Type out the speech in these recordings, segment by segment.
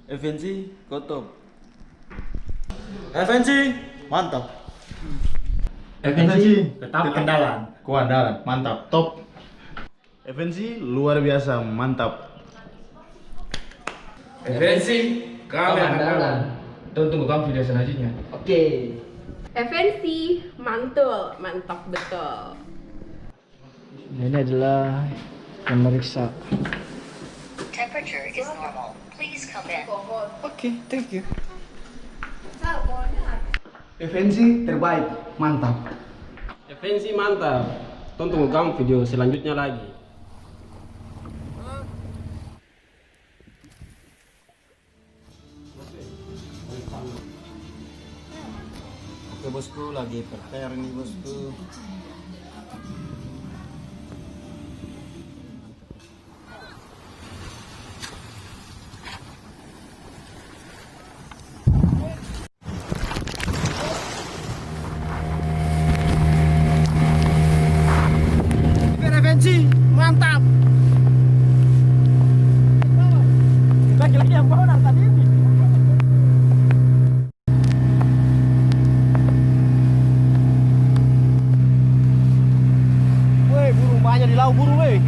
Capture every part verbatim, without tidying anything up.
F N C, kau top. F N C, mantap. F N C, tetap andalan. Kau andalan, mantap, top. F N C, luar biasa, mantap. F N C, kami andalan. Tong tunggu kami video selanjutnya. Oke. F N C, mantul, mantap betul. Nah, ini adalah pemeriksa. Temperature is normal. Please come in. Oke, thank you. F N C terbaik, mantap. F N C mantap. Tong tunggu kang video selanjutnya lagi. Oke, bosku, lagi prepare nih, bosku. Intervensi, mantap. Laki-laki yang bawa dari tadi ini. Weh, burung banya di laut, burung, weh.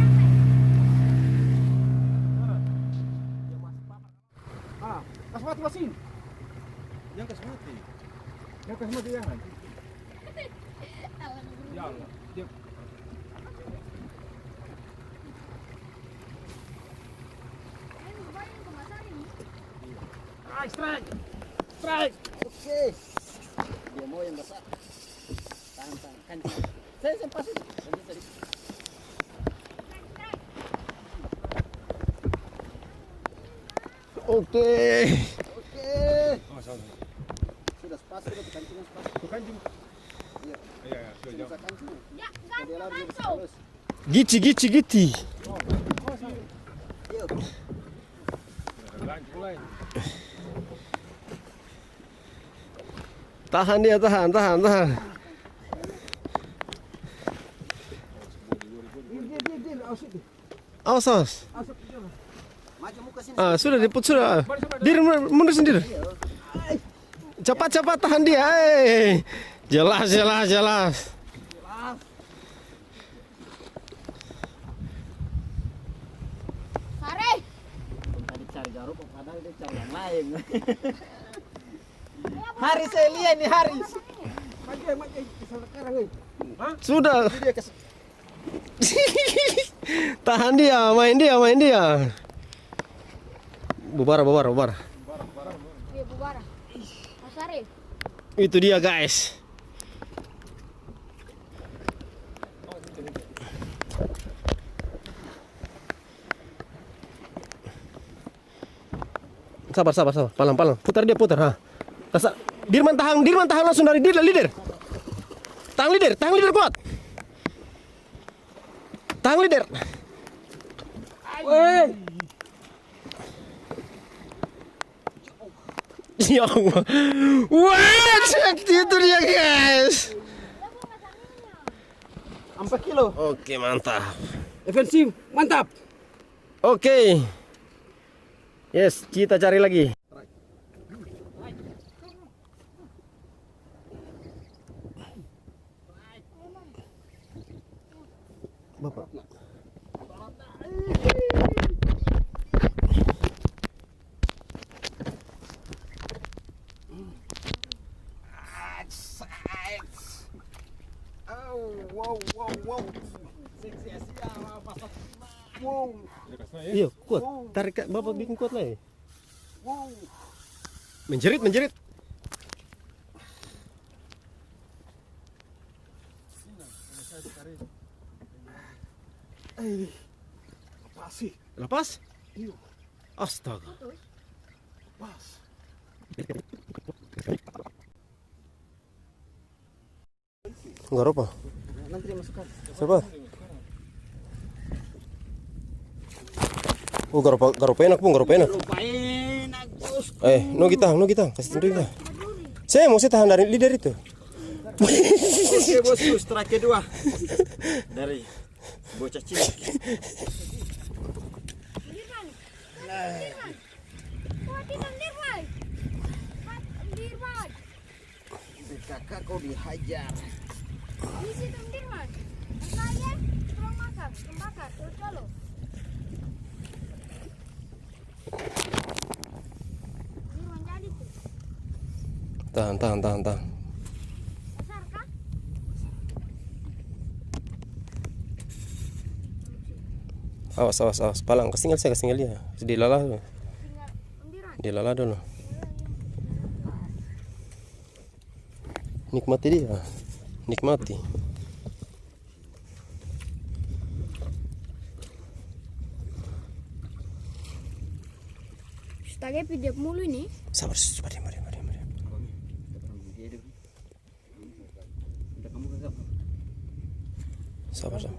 Ah, kas mati mesin. Jang kas mati. Jang kas mati, jangan. Jangan. Dia Ah, strike. Strike. Oke. Dia mau yang besar. Tahan, tahan. Kancing. Saya, saya pasang. Kancing tadi. Oke. Oke. Sudah sepas, sudah kancing, sepas. Kancing. Iya. Iya, iya, sudah jauh. Bisa kancing. Dia lari, dia bisa terus. Gici, gici, gici. Tahan dia, tahan, tahan, tahan. Awas, awas. Ah, sudah, dia putus sudah. Diri mundur, mundur sendiri. Capat, capat, tahan dia. Eh. Jelas, jelas, jelas. Sare. Tadi cari garupa, padahal dia cari yang lain. Haris, saya lihat nih, Haris. Sudah. Tahan dia, main dia, main dia. Bubara, bubara, bubara. Iya, bubara. Masare. Itu dia, guys. Sabar, sabar, sabar. Palang, palang. Putar dia, putar, ha. Kasa-, Dirman tahang, Dirman tahang langsung dari leader, leader. Tahang leader, tahang leader kuat. Tahang leader. Weh. Ya Allah. Wah, cek itu dia, guys. Ampa kilo. Oke, mantap. F N C, mantap. Oke. Yes, kita cari lagi. Bapak. Au, wow, wow, wow. Wow. Iya, kuat. Tarik, Kak. Bapak bikin kuat lai. Wow. Menjerit, menjerit. Eh, lepas sih. Lepas? Iya. Astaga. Lepas. Garopa. Siapa? Oh, garopa, garopa enak, Bung, garopa enak. Garopa enak, Bos. Eh, no gitang, no gitang, kasih tunjukin, Bang. Saya mau saya tahan dari leader itu. Oke, Bos, terus strike kedua. Dari bocah cilik. Nah. Kakak kau dihajar. Ini si Tom Dirman. Saya kurang makan, kurang bakar, colo-colo. Ini manjadi tuh. Tahan, tahan, tahan, tahan. Besar kah? Awas, awas, awas. Palang, kastinggal saja, kastinggal dia. Dilala dulu. Tinggal ambil. Dilala dulu. Nikmati dia. Nikmati. Stagep dia mulu ini. Sabar, sabar, diam, diam, diam, diam. Sabar, sabar.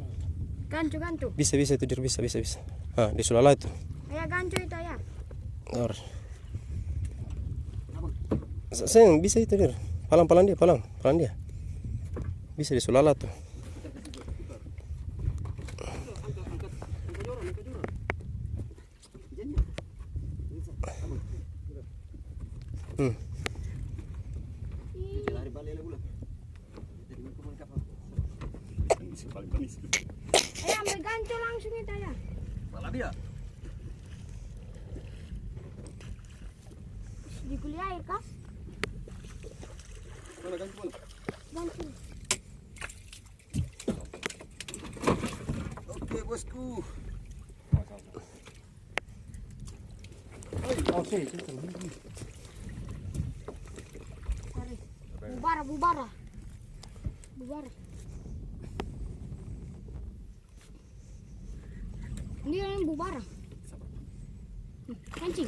Gancu, gancu. Bisa, bisa itu, Dir, bisa, bisa, bisa. Ah, di sulala itu. Ayah, gancu itu, Ayah. Sabar. Se-, seng, bisa itu, Dir. Palang, palang dia, palang. Palang dia. Bisa di sulala tuh. Hmm. Eh, ambil gancu langsung itu ya. Malah dia. Dikuli air kah? Mana gancu, mana? Gancu. Oke, bosku. Oke, itu. Bubara, bubara. Bubara. Ini yang bubara. Hmm, kancing.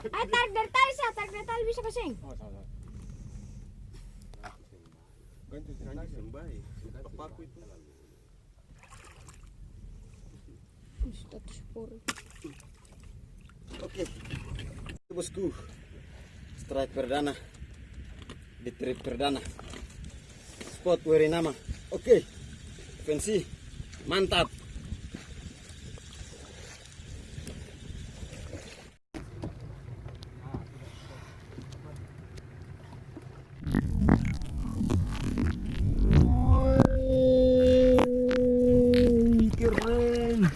Ayo, tarik dari tali, sa, tarik dari tali, bisa ka seng? Oh, salah, salah. Gancu seng bae, seng papaku itu. Status por. Oke. Bosku. Strike perdana. Di trip perdana. Spot Werinama. Oke. Pensi. Mantap. Wih, keren.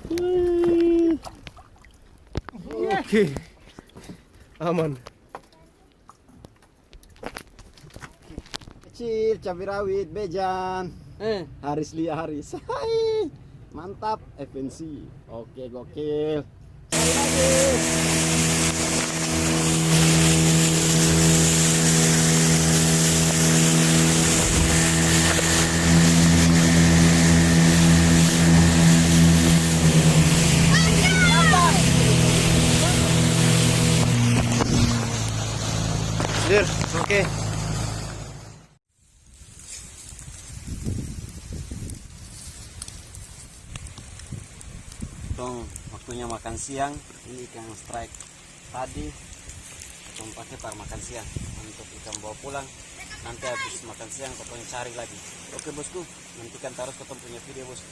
Wih. Oke. Aman. Kecil, cabe rawit, bejan. Eh. Haris lia Haris. Hai. Mantap, F N C. Oke, gokil. Dir, oke. Tong waktunya makan siang, ini ikan strike tadi tong pake par makan siang untuk ikan bawa pulang. Nanti habis makan siang, katong cari lagi. Oke, bosku, nantikan tarus katong punya video, bosku.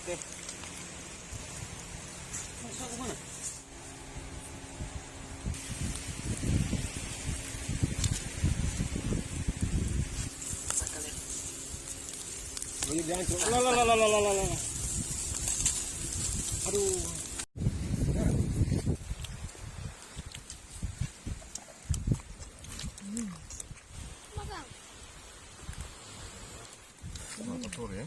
Oke. Masuk ke mana? Ini dia hancur. Lah, lah, lah. Aduh. Sama kotor ya.